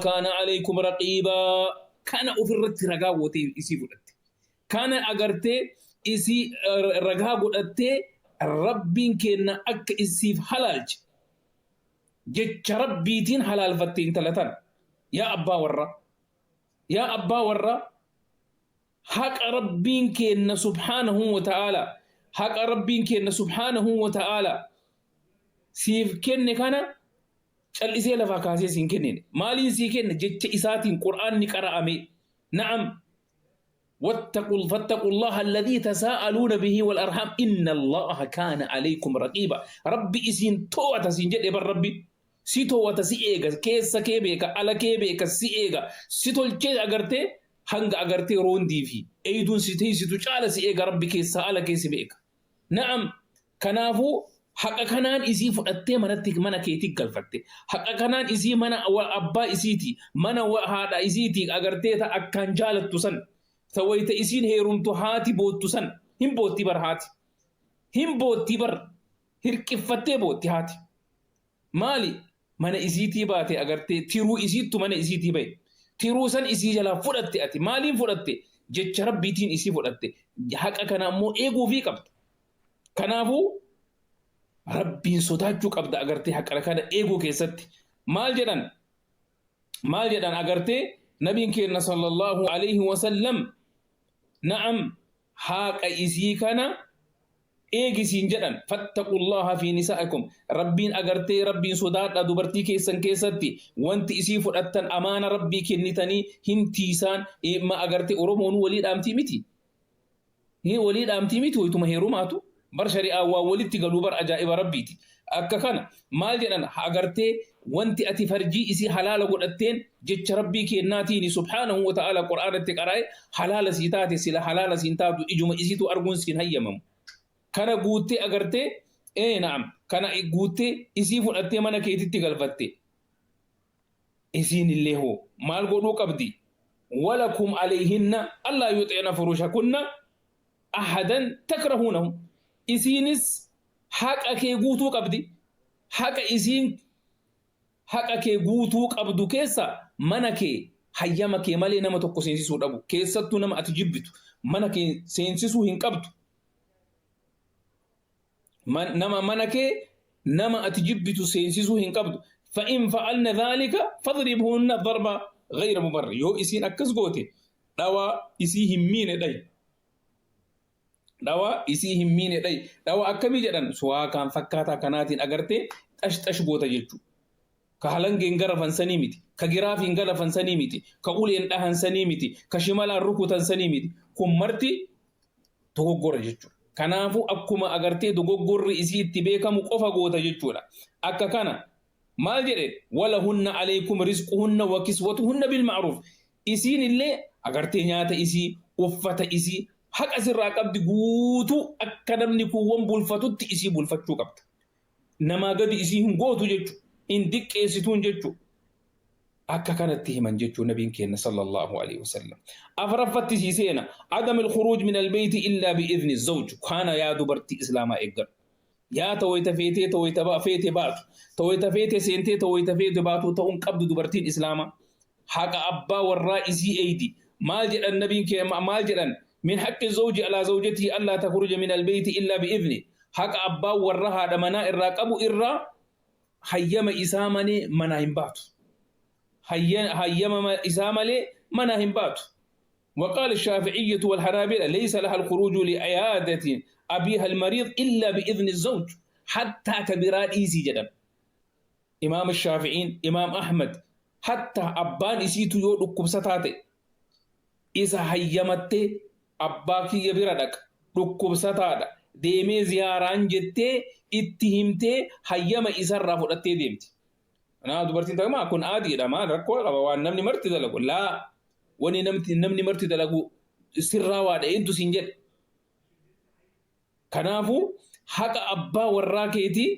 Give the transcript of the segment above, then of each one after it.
kaana alaykum raqiibaa. Kana ofirratti ragaa gootee isii fudhatte. Kana agartee isii ragaa godhattee Rabbiin kenna akka isiif halaalche. Jecha Rabbiitiin halaalfatte intala tana. Yaa abbaa warraa. Yaa abbaa warraa, haqa Rabbiin kenna subhaanahu wa ta'ala, haqa Rabbiin kenna subhaanahu wa ta'ala siif kenne kana callisee lafaa kaasee siin kennine. Maaliin sii kenne? Jecha isaatiin Qur'aanni qara'ame. Na'am. واتقوا فاتقوا الله الذي تساءلون به والأرحام إن الله كان عليكم رقيبا. ربي إسين توة سين جد بر ربي si to'ata, si eega, keessa kee beeka, ala kee beeka, si eega, si tolchee agartee hanga agartee roondii fi eeyduun si teessitu caala si eega. Rabbi keessa ala kee si beeka. Na'am, kanaafuu haqa kanaan isii fudhattee manatti mana keetii galfatte. Haqa kanaan isii mana abbaa isiiti, mana haadha isiiti agartee ta akkaan jaalattu san, ta wayita isiin heerumtu haati boottu san. Hin bootti bar haati. Hin bootti bar, hirqiffattee bootti haati. Maali? Mana isiitii baate agartee, tiruu isiittu mana isiitii bahe. Tiruu san isii jalaa fudhatte ati. Maaliin fudhatte? Jecha Rabbiitiin isii fudhatte. Haqa kana ammoo eeguufii qabda. Kanaafuu Rabbiin sodaachuu qabda agartee haqa kana eeguu keessatti. Maal jedhan? Maal jedhan agartee Nabiin keenya sallallahu alayhi wasallam? Na'am, haqa isii kana eegisiin jedhan. Fattaqullaha fi nisaa'ikum. Rabbiin agartee Rabbiin sodaadha dubartii keessan keessatti. Wanti isii fudhattan amaana Rabbii kennitanii hin tiisaan ma agartee Oromoon walii dhaamtii miti. Walii dhaamtii miti wayituma heerumaatu bar shari'aa waa walitti galuu bar ajaa'iba Rabbiiti. Akka kana maal jedhan agartee? Wanti ati farjii isii halaala godhatteen jecha Rabbii kennaatiin subhaanahu wa ta'ala Qur'aanatti qara'e halaala sii taate. Sila halaala siin taatu, ijuma isiitu arguun siin hayyamamu. Kana guuttee agartee, ee na'am, kana guuttee isii fudhattee mana keetitti galfatte. Isiin illee hoo maal godhuu qabdi? Walakum alayhinna allaa yuxiina furushakunna ahadan takrahuunahu. Isiinis haqa kee guutuu qabdi. Haqa isiin haqa kee guutuu qabdu keessa mana kee hayyama kee malee nama tokko seensisuu dhabu. Keessattuu nama ati jibbitu mana kee seensisuu hin qabdu. Nama mana kee nama ati jibbitu seensisuu hin qabdu. فإن فعلن ذلك فاضربهن ضربا غير مبرح. Yoo isiin akkas goote dhawaa isii hin miine dhayi. Dhawaa isii hin miine dhayi. Dhawaa akkamii jedhan? Suwaakaan fakkaataa kanaatiin agartee xash xash goota jechuudha. Ka halangeen garafan sanii miti, ka giraafiin galafan sanii miti, ka uleen dhahan sanii miti, ka shimalaan rukutan sanii miti. Kun marti dogoggora jechuudha. Kanaafuu akkuma agartee dogoggorri isii itti beekamu qofa goota jechuudha. Akka kana maal jedhe? ولهن عليكم رزقهن وكسوتهن بالمعروف. Isiin illee agartee nyaata isii, uffata isii haqa sirraa qabdi guutuu akka namni kuuwwan bulfatutti isii bulfachuu qabda. Namaa gadi isii hin gootu jechuudha. Hin diqqeessituun jechuudha. Akka kanatti himan jechuu Nabiin keenya sallallahu alaihi wasallam. Afraffatti sii seena: عدم الخروج من البيت إلا بإذن الزوج. Kana yaa dubartii islaamaa eeggadhu. Yaa tawayita feetee tawayita feete baatu, tawayita feete seentee tawayita feete baatu ta'uun qabdu dubartiin islaamaa. Haqa abbaa warraa isii eeydi. Maal jedhan Nabiin kee? Maal jedhan? من حق الزوج على زوجته ألا تخرج من البيت إلا بإذنه. Haqa abbaa warra haadha manaa irraa qabu irraa hayyama isaa malee manaa hin baatu. Hayyama isaa malee manaa hin baatu. وقال الشافعية والحنابلة: ليس لها الخروج لعيادة أبيها المريض إلا بإذن الزوج. حتى كبيرات إيسي جدا، إمام الشافعين، إمام أحمد، حتى أبان إسيتو يو dhukkubsataa isa hayyamattee abbaa kiyya bira dhaqa, dhukkubsataadha, deemee ziyaaraan jettee itti himtee hayyama isarraa fudhattee deemti. Naa dubartiin takka kun aadiidha, maal rakkoo qaba, waan namni marti dalagu. Laa, wani namni marti dalagu sirraa waadha eentu siin jedhe? Kanaafuu haqa abbaa warraa keetii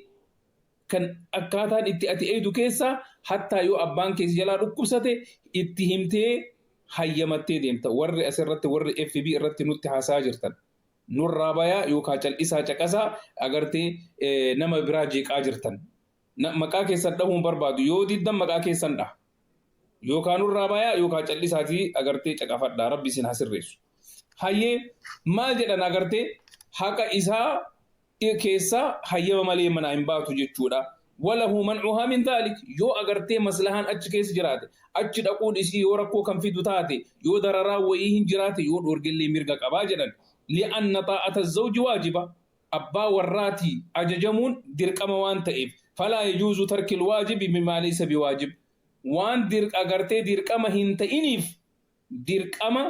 kan akkaataan itti ati eeydu keessa hattaa yoo abbaan keessa jalaa dhukkubsate itti himtee hayyamattee deemta. Warri asirratti, warri FB irratti nutti haasaa jirtan, nurraa bayaa yookaan cal'isaa caqasaa agartee nama biraa jeeqaa jirtan. Maqaa keessan dhahuun barbaadu, yoo diddan maqaa keessan dhaha. Yookaan nurraa bayaa yookaan callisaatii agartee caqafadhaa rabbi isin haa sirreessu. Hayyee maal jedhan agartee haqa isaa keessaa hayyama malee manaa hin baatu jechuudha. Walahu man'uhaa min dhaalik yoo agartee maslahaan achi keessa jiraate achi dhaquun isii yoo rakkoo kan fidu taate yoo dararaa wayii hin jiraate yoo dhoorgellee mirga qabaa jedhan. Li'anna xaa'ata zawji waajiba abbaa warraatii ajajamuun dirqama waan ta'eef falaa yajuuzu tarkil waajibi bimaa laysa biwaajib waan agartee dirqama hin ta'iniif dirqama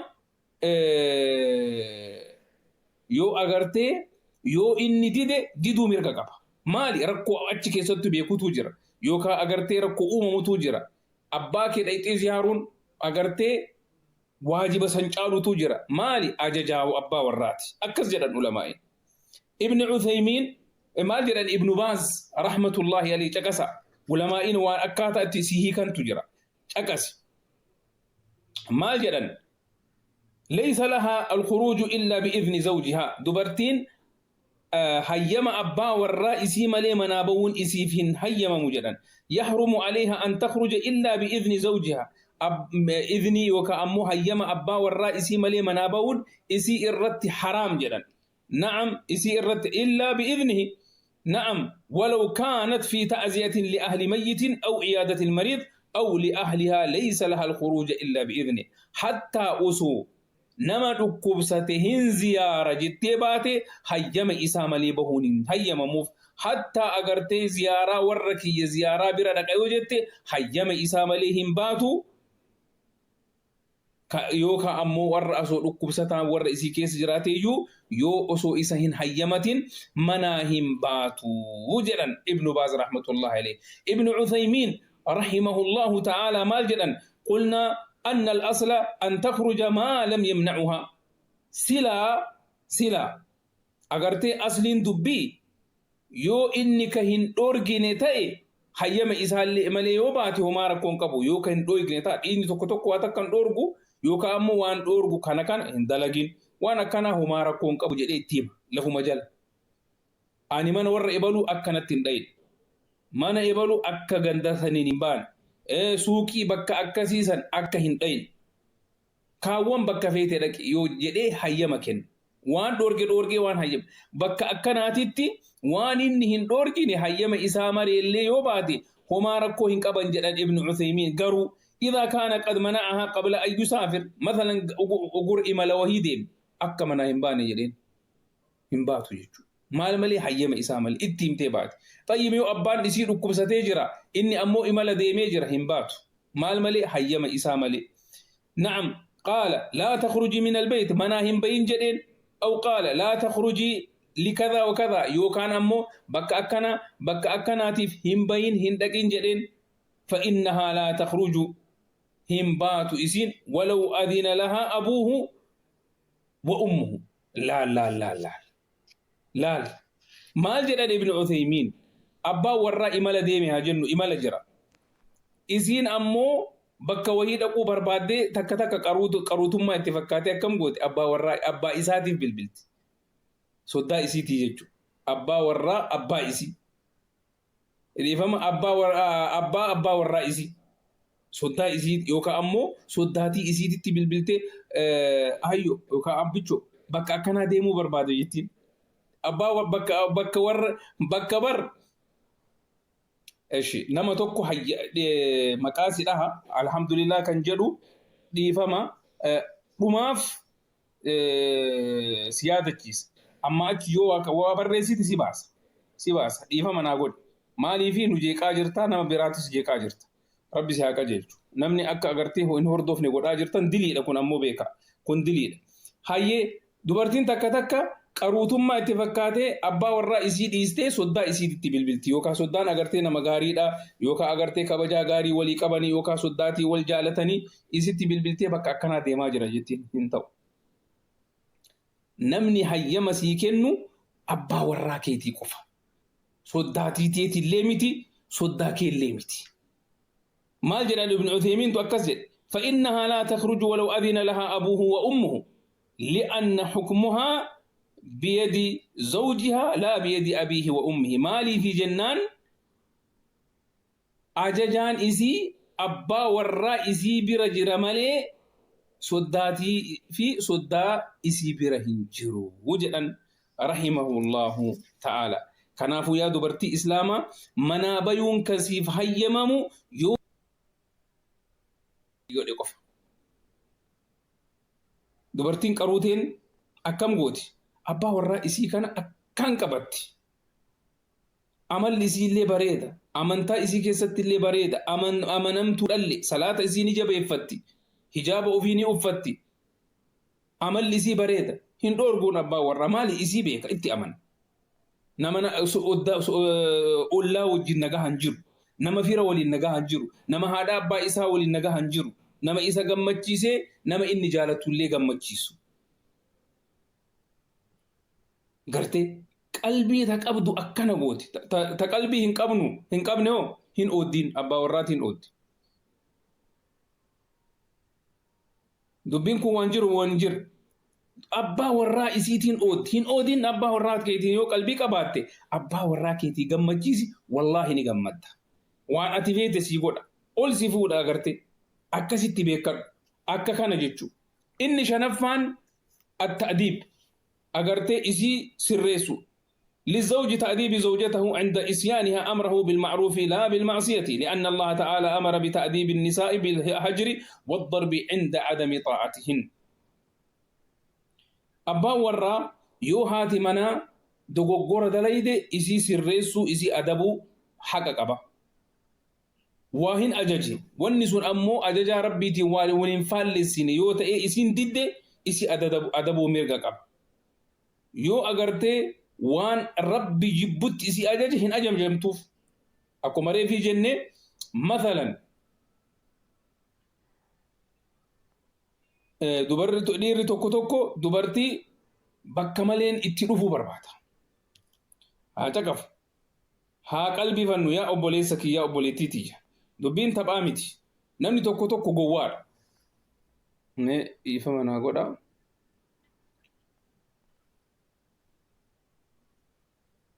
yoo agartee yoo inni dide diduu mirga qaba. Maali rakkoo achi keessatti beekutu jira yookaan agartee rakkoo uumamutu jira. Abbaa kee dhaqxee ziyaaruun agartee waajiba san caalutu jira. Maali ajajaa abbaa warraati. Akkas jedhan ulamaa'in. Ibni Uthaymiin maal jedhan Ibnu Baaz rahmatullahi alayhi caqasa. Ulamaa'in waan akkaataa itti si hiikantu jira. Caqasi. Maal jedhan? Laysa lahaa alkhuruuju illaa bi'izni zawjihaa. Dubartiin hayyama abbaa warraa isii malee manaa bahuun isiif hin hayyamamu jedhan. Yahrumu alayha an takhruja illaa bi'izni zawjihaa. Iznii yookaan ammoo hayyama abbaa warraa isii malee manaa bahuun isii irratti haraam jedhan. Na'am isii irratti illaa bi'iznihi. Na'am walaw kaanat fi ta'ziyatin li ahli mayyitin aw iyaadati almariid aw li ahlihaa laysa laha alkhuruuja illaa bi'izni. Hattaa osoo nama dhukkubsate hin ziyaara jettee baate hayyama isaa malee bahuun hin hayyamamuuf. Hattaa agartee ziyaaraa warra kiyya ziyaaraa bira dhaqa yoo jette hayyama isaa malee hin baatu. Yookaan ammoo warra osoo dhukkubsataan warra isii keessa jiraate iyyuu yoo osoo isa hin hayyamatin manaa hin baatu jedhan Ibnu Baaz rahmatullahi alayhi. Ibnu Uthaymiin rahimahullahu ta'ala maal jedhan qulnaa أن الأصل أن تخرج ما لم يمنعها سلا سلا أغرتي أصلين دبي يو إنك هن أورجيني تاي hayyama isaallee malee yoo baate homaa rakkoon qabu yoo kan hin dhoorgine ta'a dhiirri tokko tokko waa takka hin dhoorgu yookaan ammoo waan dhoorgu kana kana hin dalagin waan akkanaa homaa rakkoon qabu jedhee itti hima lafuma jala. Ani mana warra ebaluu akkanatti hin dhayine. Mana ebaluu akka ganda saniin hin baane. Suuqii bakka akkasiisan akka hin dhayine. Kaawwan bakka feete dhaqi yoo jedhee hayyama kenna. Waan dhoorge dhoorgee waan hayyama. Bakka akkanaatitti waan inni hin dhoorgine hayyama isaa mareellee yoo baate homaa rakkoo hin qaban jedhan Ibnu Uthaymiin garuu idhaa kaana qad mana'ahaa qabla an yusaafir mathalan ugur imala wahii deeme akka manaa hin baane jedheen hin baatu jechuudha. Maal malee hayyama isaa malee itti himtee baate. Xayyib yoo abbaan isii dhukkubsatee jira inni ammoo imala deemee jira hin baatu. Maal malee hayyama isaa malee. Na'am qaala laa takhruji min albayt manaa hin bayin jedheen aw qaala laa takhruji likadhaa wa kadhaa yookaan ammoo bakka akkana bakka akkanaatiif hin bayin hin dhaqin jedheen fa'innahaa laa takhruju hin baatu isiin walaw adina lahaa abuuhu wa ummuhu laal laal laal laal laal maal jedhan Ibnu Uthaymiin abbaan warraa imala deeme haa jennu imala jira isiin ammoo bakka wayii dhaquu barbaaddee takka takka qaruutummaa itti fakkaatee akkam goote abbaa warraa abbaa isaatiif bilbilti soddaa isiitii jechuudha abbaa warraa abbaa isii dhiifama abbaa abbaa abbaa warraa isii soddaa isii yookaan ammoo soddaatii isiititti bilbiltee hayyo yookaan abbicho bakka akkanaa deemuu barbaade jettiin. Abbaa bakka bakka warra bakka bar eshi nama tokko maqaa si dhaha alhamdulillah kan jedhu dhiifama dhumaaf si yaadachiisa. Amma achi yoo waa barreessite si baasa. Si baasa dhiifama naa godhi. Maaliifi nu jeeqaa jirta nama biraatis jeeqaa jirta. Rabbi si haa qajeelchu. Namni akka agartee hin hordofne godhaa jirtan diliidha kun ammoo beeka. Kun diliidha. Hayyee dubartiin takka takka qaruutummaa itti fakkaatee abbaa warraa isii dhiistee soddaa isiititti bilbilti. Yookaan soddaan agartee nama gaariidha. Yookaan agartee kabajaa gaarii walii qabanii yookaan soddaatii wal jaalatanii isitti bilbiltee bakka akkanaa deemaa jira jettiin hin ta'u. Namni hayyama sii kennu abbaa warraa keetii qofa. Soddaatii teetillee miti, soddaa keellee miti. Maal jedhan Ibn Uthaymiintu akkas jedhe. فإنها لا تخرج ولو أذن لها أبوه وأمه لأن حكمها بيد زوجها لا بيد أبيه وأمه. مالي في جنان أججان إسي Abbaa warraa isii bira jira malee soddaatii fi soddaa isii bira hin jiru jedhan rahimahullahu ta'ala. Kanaafuu yaa dubartii Islaamaa, manaa bayuun kasiif hayyamamu yoo godhe qofa. Dubartiin qaruuteen akkam gooti? Abbaa warraa isii kana akkaan qabatti. Amalli isii illee bareeda. Amantaa isii keessatti illee bareeda. Amanamtuu dhalle. Salaata isii ni jabeeffatti. Hijaaba ofii ni uffatti. Amalli isii bareeda. Hin dhoorguun abbaa warraa maali isii beeka itti amana. Nama ollaa wajjin nagaa hin jiru. Nama fira waliin nagaa hin jiru. Nama haadha abbaa isaa waliin nagaa hin jiru. Nama isa gammachiisee nama inni jaalatullee gammachiisu. Gartee qalbii ta qabdu akkana gooti. Ta qalbii hin qabnu hin qabne hoo hin ooddiin abbaa warraatiin ooddi. Dubbiin kun waan jiru waan jiru. Abbaa warraa isiitiin ooddi. Hin oodiin abbaa warraa keetiin yoo qalbii qabaatte abbaa warraa keetii gammachiisi, wallaahi ni gammadda. Waan ati feete sii godha. Ol si fuudha agartee. Akkasitti beekadhu. Akka kana jechuudha. Inni shanaffaan at-ta'diib. Agartee isii sirreessu. للزوج تأديب زوجته عند إسيانها أمره بالمعروف لا بالمعصية، لأن الله تعالى أمر بتأديب النساء بالهجر والضرب عند عدم طاعتهن. أبا ورا يو هاتي منا دوغوغورا دلايد إسي سرسو إسي أدبو حق أبا واهن أججي والنسون أمو أججا ربي تي ولنفال يو تأي إسين ديد إسي أدبو ميرغا أبا يو أغرتي waan rabbi jibbutti isii ajaje hin ajajamtuuf. Akkuma reefii jenne, mathalan dubarri dhiirri tokko tokko dubartii bakka maleen itti dhufuu barbaada. Haa caqafu. Haa qalbifannu yaa obboleessa kiyyaa, obboleettii tiyya. Dubbiin taphaa miti. Namni tokko tokko gowwaadha. Mee dhiifama naa godhaa.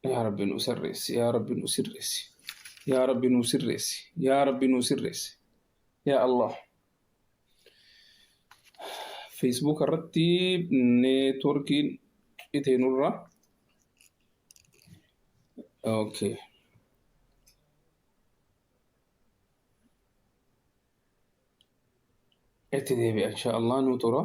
Yaa Rabbi nu sirreessi, yaa Rabbi nu sirreessi, yaa Rabbi nu sirreessi, yaa Rabbi nu sirreessi, yaa Allah. Facebook irratti neetworkiin citee nurra. Okay. Itti deebi'a insha Allah nu tura.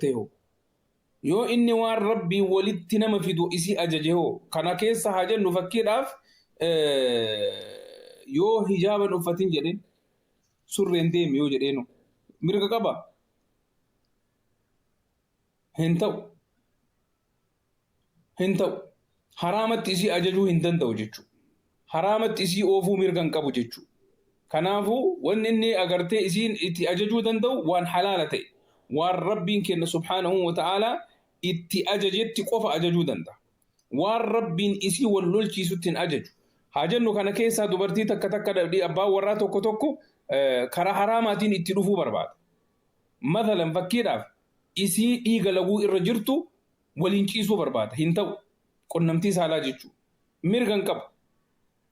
Ta'e hoo, yoo inni waan rabbii walitti nama fidu isii ajaje hoo? Kana keessa haa jennu, fakkiidhaaf, yoo hijaaban uffatin jedheen, surreen deemi yoo jedheenu, mirga qaba? Hin ta'u, hin ta'u. Haraamatti isii ajajuu hin danda'u jechuudha. Haraamatti isii oofuu mirga hin qabu jechuudha. Kanaafuu wanni inni agartee isiin itti ajajuu danda'u waan halaala ta'e, waan rabbiin kenna subhaanahu wa ta'aalaa itti ajajetti qofa ajajuu danda'a. Waan rabbiin isii wal lolchiisutti hin ajaju. Haa jennu, kana keessaa dubartii takka takka abbaan warraa tokko tokko karaa haraamaatiin itti dhufuu barbaada. Mathalan, fakkiidhaaf, isii dhiiga laguu irra jirtu waliin ciisuu barbaada. Hin ta'u. Qunnamtii saalaa jechuudha. Mirga hin qabu.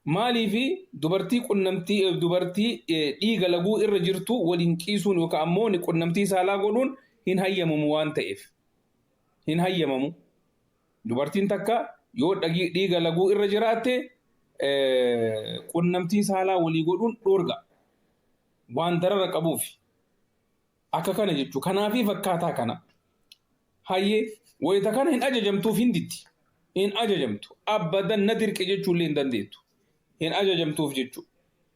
Maaliifi dubartii qunnamtii dubartii dhiiga laguu irra jirtu waliin ciisuun yookaan ammoo qunnamtii saalaa godhuun hin hayyamamu waan ta'eef. Hin hayyamamu. Dubartiin takka yoo dhiiga laguu irra jiraatte qunnamtii saalaa walii godhuun dhoorga. Waan darara qabuuf. Akka kana jechuudha. Kanaafii fakkaataa kana. Hayyee, wayita kana hin ajajamtuuf, hin ditti. Hin ajajamtu. Abbadan na dirqe jechuullee hin dandeettu. Hin ajajamtuuf jechuudha.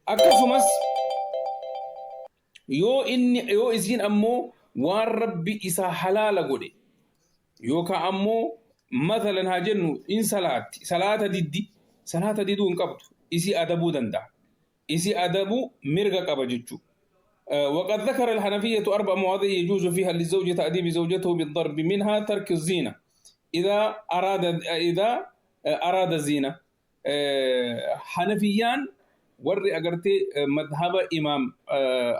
Akkasumas yoo inni yoo isiin ammoo waan rabbi isaa halaala godhe yookaan ammoo mathalan haa jennu in salaatti, salaata diddi, salaata diduu hin qabdu, isii adabuu danda'a. Isii adabuu mirga qaba jechuudha. وقد ذكر الحنفية أربع مواضع يجوز فيها للزوج تأديب زوجته بالضرب، منها ترك الزينة إذا أراد الزينة. حنفيان Warri agartee madhaba Imaam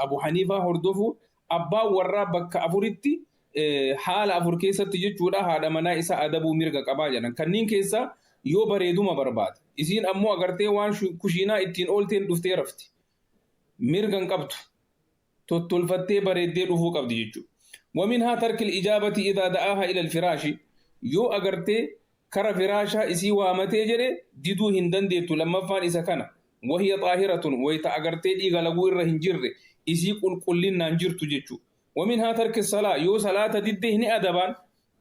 Abu Haniifaa hordofu abbaan warraa bakka afuritti, haala afur keessatti jechuudha, haadha manaa isaa adabuu mirga qabaa jedhan. Kanneen keessaa yoo bareeduma barbaade, isiin ammoo agartee waan kushiinaa ittiin oolteen dhuftee rafti. Mirga hin qabdu. Tottolfattee bareeddee dhufuu qabdi jechuudha. ومنها ترك الإجابة إذا دعاها إلى الفراش. Yoo agartee kara firaashaa isii waamatee jedhe diduu hin dandeettu. Lammaffaan isa kana. وهي طاهرة, wayta agartee dhiiga laguu irra hin jirre, isii qulqullinnaan jirtu jechuudha. ومنها ترك الصلاة, yoo salaata didde ni adabaan.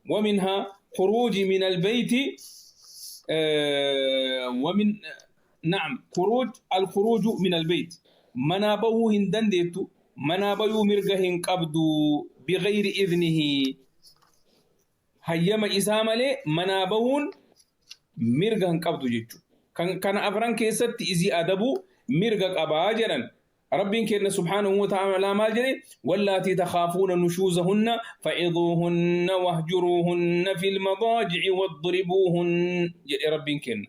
ومنها خروج من البيت ومن نعم خروج الخروج من البيت, manaa bahuu hin dandeettu, manaa bayuu mirga hin qabdu. بغير إذنه, hayyama isaa malee manaa bahuun mirga hin qabdu jechuudha. Kan kana afran keessatti isii adabuu mirga qabaa jedhan. Rabbiin kenna سبحانه وتعالى maal jedhe? واللاتي تخافون نشوزهن فعظوهن واهجروهن في المضاجع واضربوهن jedhe Rabbiin kenna.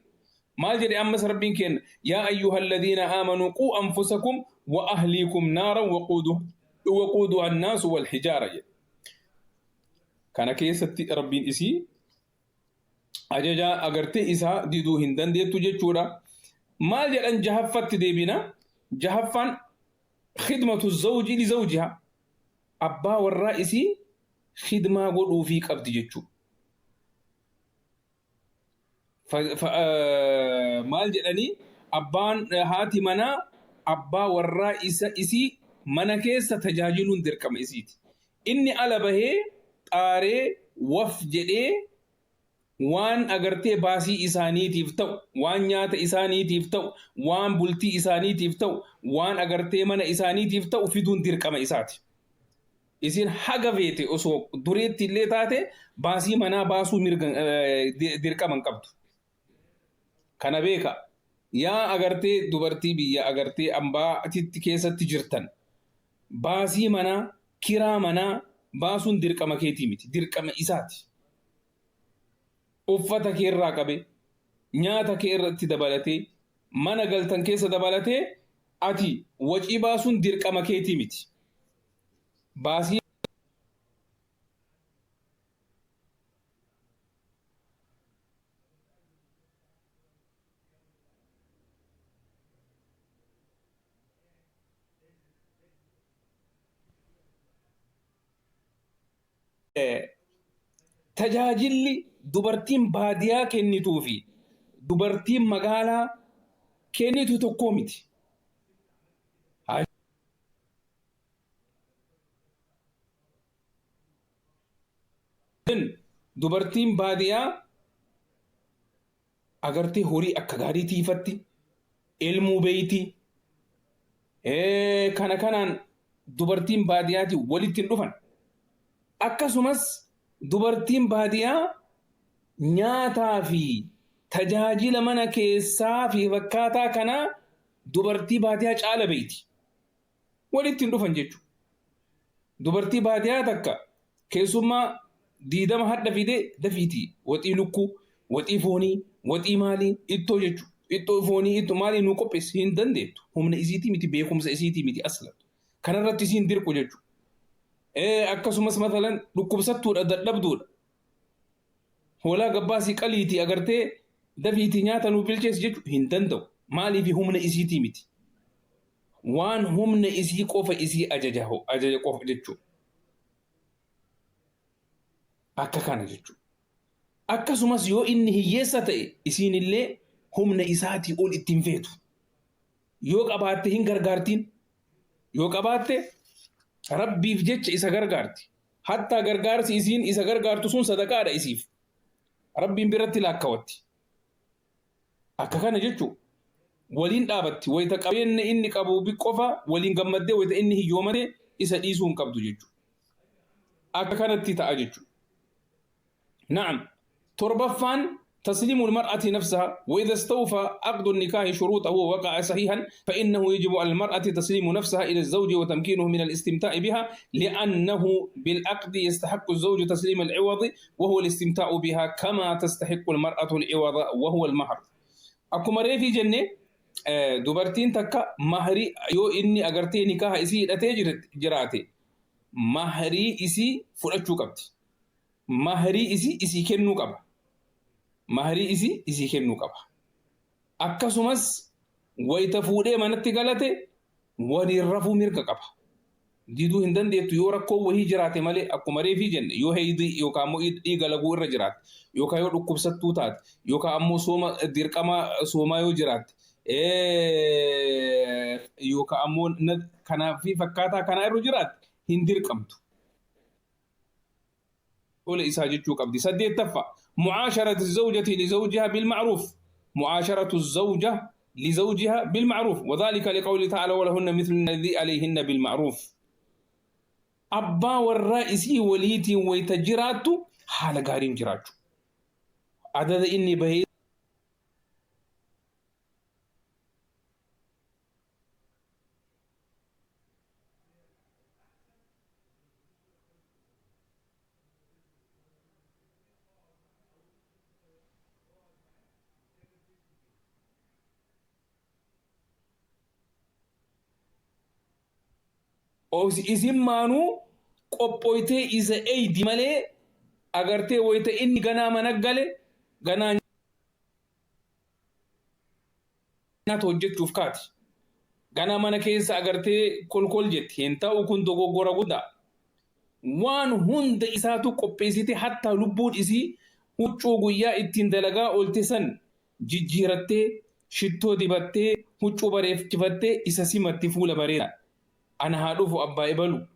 Maal jedhe ammas Rabbiin kenna? يا أيها الذين آمنوا قوا أنفسكم وأهليكم نارا وقودها الناس والحجارة jedhe. Kana keessatti Rabbiin isii ajaja agartee isaa diduu hin dandeettu jechuudha. Maal jedhan jahaffatti deebina? Jahaffaan خدمة الزوج لزوجها, abbaa warraa isii khidmaa godhuufii qabdi jechuudha. Maal jedhanii? Abbaan haati manaa abbaa warraa isa isii mana keessa tajaajiluun dirqama isiiti. Inni ala bahee xaaree waf jedhee waan agartee baasii isaaniitiif ta'u, waan nyaata isaaniitiif ta'u, waan bultii isaaniitiif ta'u, waan agartee mana isaaniitiif ta'u fiduun dirqama isaati. Isin haga feete osoo dureetti illee taate baasii manaa baasuu mirga dirqama hin qabdu. Kana beeka. Yaa agartee dubartii biyya agartee ambaatitti keessatti jirtan, baasii manaa, kiraa manaa baasuun dirqama keetii miti, dirqama isaati. Uffata kee irraa qabe, nyaata kee irratti dabalatee, mana galtan keessa dabalatee, ati wacii baasuun dirqama keetii miti. Baasii tajaajilli dubartiin baadiyaa kennituu fi dubartiin magaalaa kennitu tokkoo miti. Dubartiin baadiyaa agartee horii akka gaarii tiifatti, ilmuu beeyti. Kana kanaan dubartiin baadiyaati walitti hin dhufan. Akkasumas dubartiin baadiyaa nyaataa fi tajaajila mana keessaa fi fakkaataa kanaa dubartii baadiyaa caala beeyti. Walitti hin dhufan jechuudha. Dubartii baadiyaa takka keessummaa 20 hadha fidee dafiitii waxii lukkuu, waxii foonii, waxii maalii, ittoo jechuudha. Ittoo foonii, ittoo maalii nu qopheessi hin dandeettu. Humna isiitii miti, beekumsa isiitii miti aslan. Kanarratti isiin dirqu jechuudha. Akkasumas matalan dhukkubsattuudha, dadhabduudha. Hoolaa gabbaasii qaliitii agartee dafiitii nyaata nu bilcheessi jechuudha hin danda'u. Maaliif? Humna isiitii miti. Waan humna isii qofa isii ajaja ajaja qofa jechuudha. Akka kana jechuudha. Akkasumas yoo inni hiyyeessa ta'e isiin illee humna isaatii ol ittiin feetu. Yoo qabaatte hin gargaartiin. Yoo qabaatte Rabbiif jecha isa gargaarti. Hattaa gargaarsi isiin isa gargaartu sun sadaqaadha isiif. Rabbiin biratti laakkawatti. Akka kana jechuudha. Waliin dhaabatti. Wayita qabeenya inni qabu qofa waliin gammaddee, wayita inni hiyyoomate isa dhiisuu hin qabdu jechuudha. Akka kanatti ta'a jechuudha. نعم, torbaffaan تسليم المرأة نفسها. وإذا استوفى عقد النكاح شروطه ووقع صحيحا فإنه يجب على المرأة تسليم نفسها إلى الزوج وتمكينه من الاستمتاع بها، لأنه بالعقد يستحق الزوج تسليم العوض وهو الاستمتاع بها، كما تستحق المرأة العوض وهو المهر. Akkuma reefii jenne Dubartiin takka mahrii yoo inni agartee nikaaha isii hidhatee jiraate mahrii isii fudhachuu qabdi. Mahrii isii isii kennuu qaba. Mahrii isii isii kennuu qaba. Akkasumas wayita fuudhee manatti galate waliin rafuu mirga qaba. Diduu hin dandeettu yoo rakkoo wahii jiraate malee, akkuma reefii jenne, yoo heeyidii yookaan ammoo dhiiga laguu irra jiraatte, yookaan yoo dhukkubsattuu taate, yookaan ammoo sooma dirqama soomaa yoo jiraatte, yookaan ammoo kanaa fi fakkaataa kanaa irra jiraatte hin dirqamtu. Tola isaa jechuu qabdi. Saddeettaffaa, mucaasharatu zawjati lizawjiha bilma'ruuf. Mucaasharatu zawja lizawjiha bilma'ruuf. Wadhalika liqawli ta'ala walahunna mithlu alladhi alayhinna bilma'ruuf. Abbaa warraa isii waliitiin wayita jiraattu haala gaariin jiraachuu. Adada inni bahee isin maanuu qophooytee isa eeydi malee, agartee wayita inni ganaa mana gale ganaa nyaata hojjechuuf kaati. Ganaa mana keessa agartee kolkol jetti. Hin ta'u, kun dogoggora guddaa. Waan hunda isaatu qopheessite, hatta lubbuun isii huccuu guyyaa ittiin dalagaa oolte san jijjiirattee, shittoo dibattee, huccuu bareechifattee isa simatti fuula bareeda. Ana haa dhufu abbaa ibalu,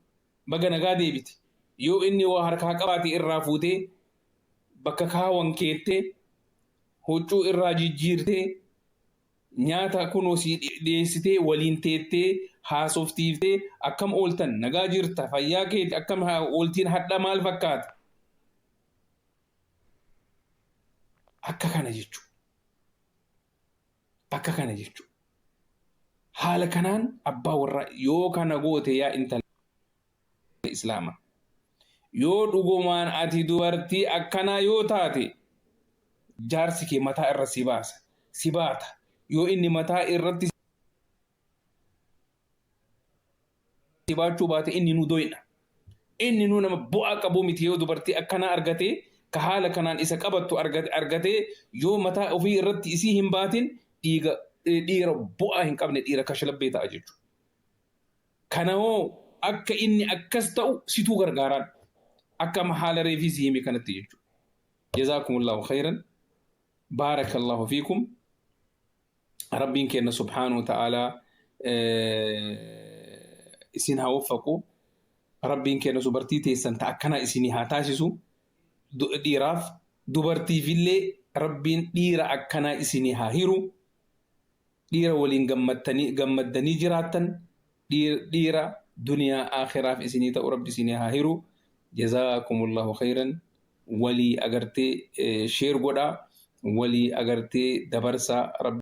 baga nagaa deebite. Yoo inni waa harkaa qabaate irraa fuutee bakka kaawan keettee, huccuu irraa jijjiirtee, nyaata kunoo sii dhiyeessitee, waliin teettee haasoftiiftee, akkam ooltan, nagaa jirta, fayyaa keeti, akkam ooltiin hadha, maal fakkaata? Akka kana jechuudha. Akka kana jechuudha. Haala kanaan abbaa warraa yoo kana goote, yaa intala islaamaa, yoo dhugumaan ati dubartii akkanaa yoo taate, jaarsi kee mataa irra si baasa, si baata. Yoo inni mataa irratti si baachuu baate, inni nu doyna. Inni nu nama bu'aa qabu miti. Yoo dubartii akkanaa argatee, ka haala kanaan isa qabattu argatee, yoo mataa ofii irratti isii hin baatin, dhiiga dhiira bu'aa hin qabne, dhiira kashlabbee ta'a jechuudha. Kana hoo akka inni akkas ta'u situu gargaaraan akka haala reefii si hime kanatti jechuudha. Jazaakumullahu khayran. Baarakallahu fiikum. Rabbiin kenna subhaanahu wa ta'aalaa isin haa waffaqu. Rabbiin kenna dubartii teessan ta akkanaa isinii haa taasisu. Dhiiraaf dubartiifillee Rabbiin dhiira akkanaa isinii haa hiru. Dhiira waliin gammaddanii jiraattan, dhiira duniyaa akhiraaf isinii ta'u Rabbi isinii haa hiru. Jazaakumullahu khayran. Walii agartee share godhaa. Walii agartee dabarsaa. Rabbi